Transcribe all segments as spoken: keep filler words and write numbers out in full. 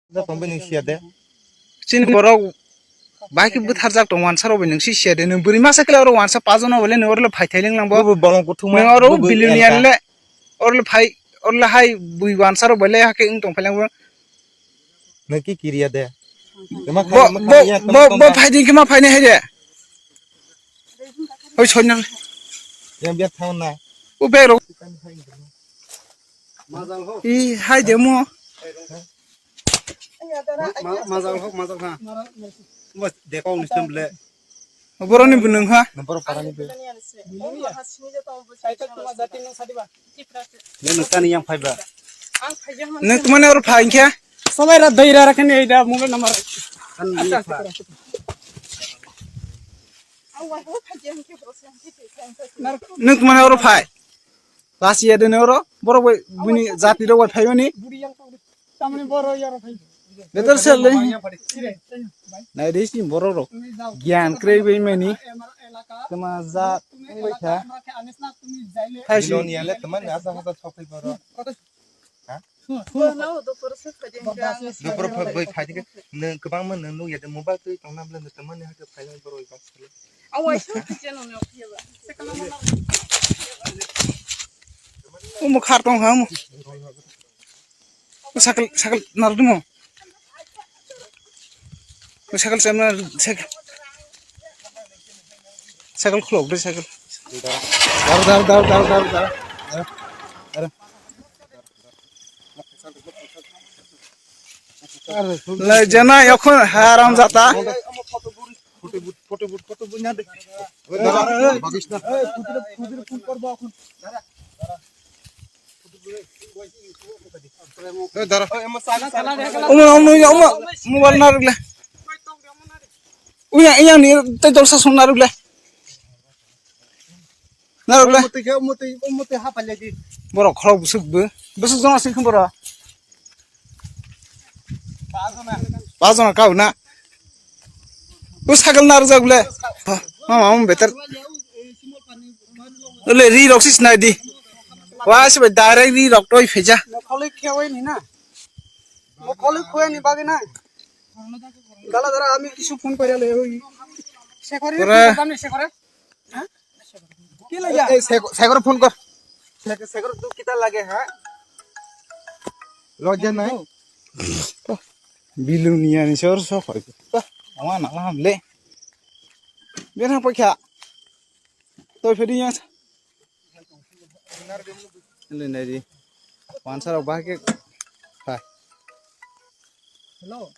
Da tongbai nung siya de. Chini borok bai khe bwtharjak tong wansa rok bai nung si siya de. Nung bwrwi masa khe oro wansa pajono bole nung oro le phai thai ling lang bo. Bo bolong kuthuma. Nung oro bo billion elka. Le oro le phai oro le hai bui wansa rok bai le hake wng tong phai lang bo. Nung ki kiriya de. Tama bo khai, bo khai ya, tama bo tong bo ba. Phai ding khe ma phai nai hai de. Oi soinal. Yang biak thang na. O bag rok. I hai de mo. Ma-, ma-, majak hok, majak ha. Bas, dekho, unis tam bele. Boroni bunung ha. Borok parani be. Nung nung tani yang phai ba. Nung tumani oro phai khe? Sobai ra dai ra rakhani ei da mobile number. Kan ni pha. Nung tumani oro phai? Last year de oro borok bai bini jati rok bai phai mani. Tamni boro yaro phai. Better sell le. Nai de si borok rok. Gyan krei bai mani. Tama jat bai kha. Thai si. Bilon ya le tama ni asa hasa sok phai borok. Ha? Dukur phai bai phai de. Nung kwbang ma nung nung ya de mobile twi tong nam le tama ni ha ke phai borok bai. Omo khar tong ha omo. Sakal, sakal nar dimo. Sakal cham nar, sakal. Sakal khulok de sakal. Dar, dar, dar. Lai jana yakhon haram jata. Photo but, photo but, photo but, nyade. Bagis na. Dara. Omo, omo, omo, omo, mobile narwk le. Uya, iya ni, tei dorsa song narwk le. Narwk le. Omo tei, omo tei, omo tei hapal le di. Borok khorok bwswk bo. Bwswk jong aswk khe borok. Pajona kau na. O sakal narwk jak le. Mama, mama betar. Le ri rok sis nai di. Wa se bai direct ri rok toi pheja. Mokholoi khewai ni na. Mokholoi khewai ni bagwi na. Dala dara ami kisu phone kore le oi. Sekore. Pura. Sekore. Ki lagya? Ei, Sek-, Sekor phone kor. Sek-, Sekor tu kita lage, ha? Logya nai. Bilung ni ani sor so khoi. Ama na ham le. Bena pa kya? Toi phedi yang. Le nai di. Pansa rok ba ke. Ha. Hello.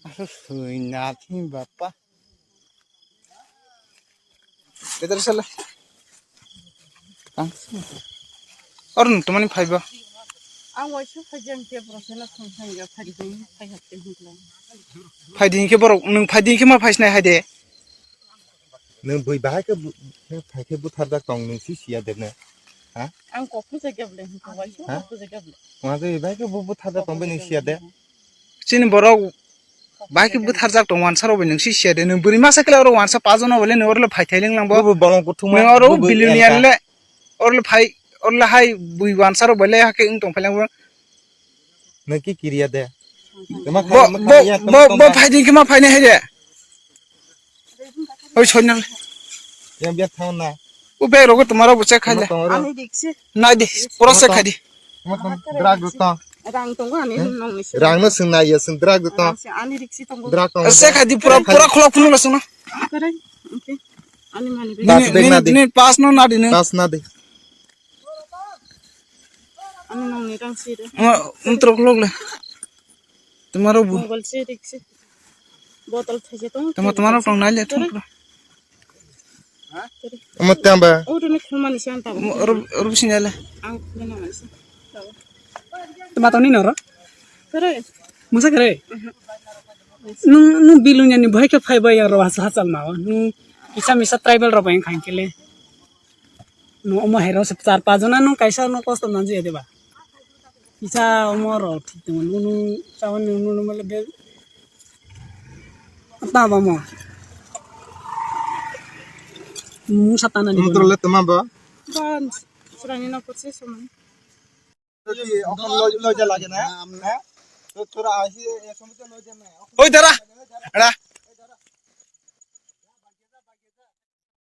Asu sui nathing bapa. Better sala. Tang. Or nung tumani phaiba. Ang waisa phai jang ke bro sala thong thang ya phai jang phai hapte hukla. Phai din ke borok nung phai din ke ma phai sinai hai de. Nung bui bahai ke bu-, ke phai ke butharjak tong nung si siya de ne. Ha? Ang kok phai jang ke bole hukla waisa Ha? Kok phai jang ke bole. Wngkha je bahai ke bu-, butharjak tong bai nung siya de. Chini borok bai khe bwtharjak tong wansa rok bai nung si siya de nung bwrwi masa khe oro wansa pajono bole nung oro le phai thai ling lang bo. Bo bo bolong kuthuma, nung oro bo bo billion elka. Le oro le phai oro le hai bui wansa rok bai le hake wng tong phai lang bo. Nung ki kiriya de. Tama bo khai, tama bo khai, ya, tama bo tong bo ba. Phai ding khe ma phai nai hai de. Oi, soinal. Yang biak thang na. U bag rogo tomorrow bo check khai le. Tama tong oro. Ani diksi. Nai di, pura check khai di. Tama tong, drag do tong. Rang tongo ani Hmm? Nong ni se. Rang no sing nai ya, sing drag do tong. Ani diksi tongo. Drag tong. Check khai di, pura, pura khulok phunuk la sung na. Kare, okay. Ani mani bag. Pass bag na di. Nini pass no na di nung. Pass na di. Ani nong ni rang si de. Ma, um, trok lok le. Tomorrow bu. Mobile si diksi. Botol thaise tong. Tama, tama rok tong nai le thung pura. Omo tamba. O runi khulmani se anta. Omo oro, oro bisi nai le. Ang khulmani se. Tama toni noro? Kare. Musa kare. Nung, nung bilung yani bhai ke phai bai aro hasa hachal ma. Nung kisa misa tribal ro bai khang kele. Nung omo hai ro se char pa jona nung kaisa nung kosto manji ede ba. Kisa omo ro thik tong nung nung chawan nung nung male be. Ta ba mo. Nung satana di. Nung trole tama ba. Ban surani na kotse somani. Okhon loi, loi ja lage na? Ha? To thora ahi, e somoi to loi ja na. Oi, dara. Era.